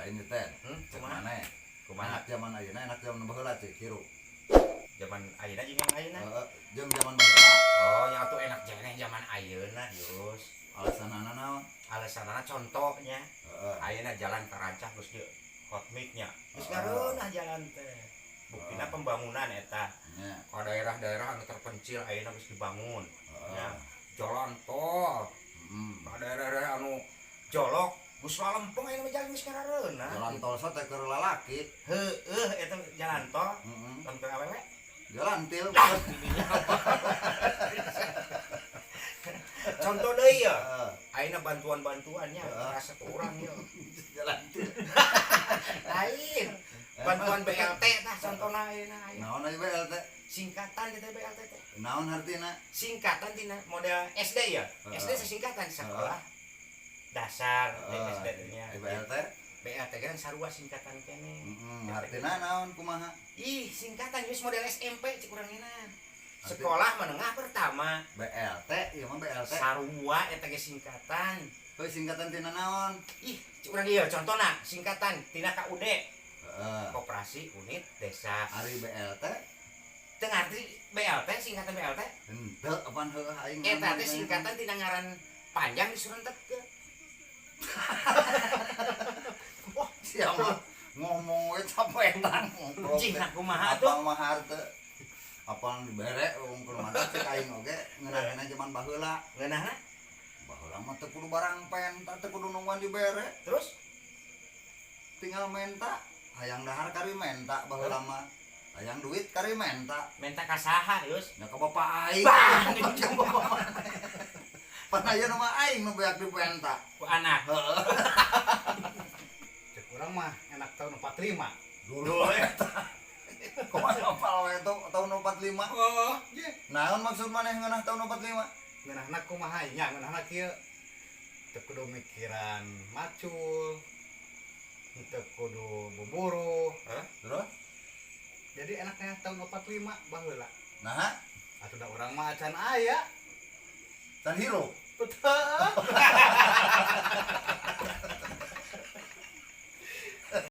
Lain teh. Cek Kumaha? Maneh. Kumaha? Enak zaman ayeuna, enak zaman baheula cek hirup? Zaman ayeuna jeung yang ayeuna. Heeh, jeung zaman baheula. Oh, nya atuh enak jeneh zaman ayeuna, Yus. Alasanana naon? Alasanana contohnya, ayeuna jalan karancah geus di hotmix-nya. Geus ngareunah jalan teh. Buktina pembangunan eta. Ka daerah-daerah anu terpencil ayeuna geus dibangun. Nya, jalan tol. Ka daerah-daerah anu jolok geus lalempeng, ayeuna mah jalan geus ngareunah. Jalan tol so teh keur lalaki. Heueuh, eta jalan tol. Heeh. Lamun keur awewe Jalan til. Lah, ininya. Contoh deui ya. Ayeuna bantuan-bantuannya rasa ke urang ya. Jalan til. Lain. Bantuan BLT tah contohna ayeuna aya. Naon aya BLT? Singkatan teh BLT teh. Naon hartina? Singkatan tina model SD ya. SD singkatan sekolah dasar SD nya. Aya BLT? BLT kan sarua singkatan kene. Heeh, hartina naon, kumaha? Ih, singkatan geus model SMP cek urang nya. Sekolah menengah pertama. BLT, ieu mah BLT. Sarua eta ge singkatan. Heuh, singkatan tina naon? Ih, cek urang ieu contohna singkatan tina KUD. Koperasi Unit Desa. Ari BLT? Teu ngarti BLT, singkatan BLT? Henteu, apaan heueuh aing. Eta teh singkatan tina ngaran panjang disurentekkeun. Wah, siapa ngomong we capetan ngobrol. Cing, nah kumaha Apa tuh? mah harte? Apa dibere wong keur mata cek aing oge ngeunahna zaman baheula. Ngeunahna? Baheula mah teu kudu barang penta, teu kudu nungguan dibere, Terus tinggal menta, hayang dahar kari menta baheula mah. Hayang duit kari menta. Menta ka saha, Yus? Nya ka bapak aing. Bah, Pan ayeuna mah aing nu beak dipenta. Ku anak. Heeh. Cek urang mah enak tahun 45. Dulu eta. Kumaha apal we tahun 45? Oh, ye. Naon maksud maneh ngeunah tahun 45? Ngeunahna kumaha nya, ngeunahna kieu. Teu kudu mikiran macul. Teu kudu buburu. Terus? Jadi enaknya tahun 45 baheula. Nah, Atuh da urang mah acan aya. can hirup. Betul.